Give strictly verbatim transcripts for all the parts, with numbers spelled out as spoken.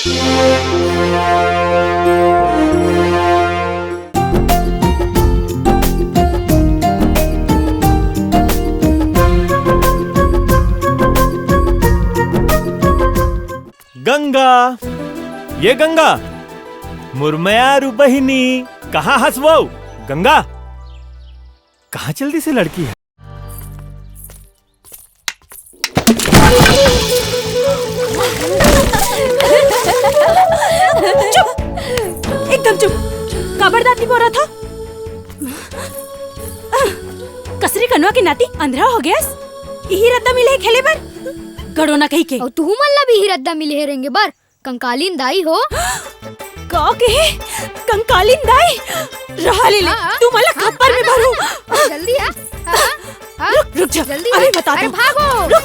गंगा, ये गंगा, मोर मयारू बहिनी, कहाँ हस वो? गंगा, कहाँ चल दिस ए लड़की ह? चुप, एकदम चुप। काबर दांत निपोरत हस? कसरी कनवा के नाती अंधरा हो गेस? इही रद्दा मिले हे खेले बर? गड़ो ना कही के। अउ तुहू मन ला भी इही रद्दा मिले हे रेंगे बर, कंकालीन दाई हो। का कहे? कंकालीन दाई? रहा ले ले, हाँ, तू मन ला हाँ, खप्पर में हाँ, भरू। हाँ, जल्दी आ। हाँ, हाँ, रुक, रुक जा, जल्दी अभी आ। बता अरे दो। भागो। रुक,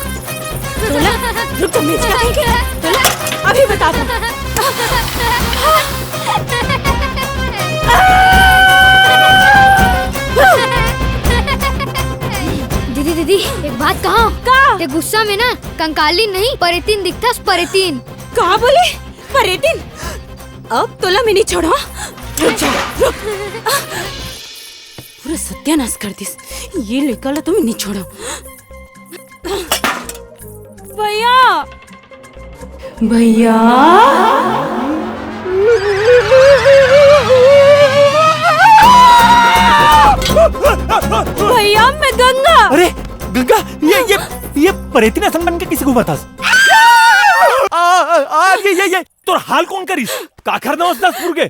तोला, रुक जा, मैं क्या कहेंगे? तोला, अभी बता दो। दीदी, दीदी, एक बात कहा। का? ते गुस्सा में ना कंकालीन नहीं, परेतीन दिखथस, परेतीन। का बोले? परेतीन? अब तोला मैं नहीं छोड़ा। रुक जा, रुक। पूरा सत्यानाश कर दिस। ये लइका ला तो मैं नहीं छोड़ा। भैया। भैया। भैया, मैं गंगा। अरे गंगा, ये, ये, ये परेतीन असन बन के किसी को बतास? आ, आ, आ, ये, ये, ये, तोर हाल कोन करिस? काखर नवस दस फुर के?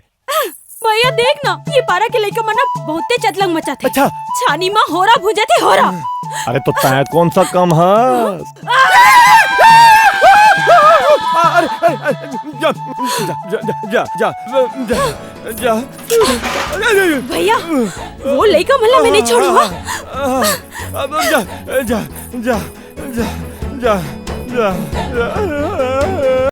भैया देख ना, ये पारा के लइका मन ना बहुते चतलंग मचाथे। अच्छा। छानी मा होरा भूंजथे, होरा। अरे तो तैं कोन सा कम हस? अरे, अरे, अरे, जा, जा, जा। अरे, अरे, अरे। भैया, वो लइका मन ला मैं नहीं छोड़ूंगा। अब जा, जा, जा, जा, जा, जा, जा।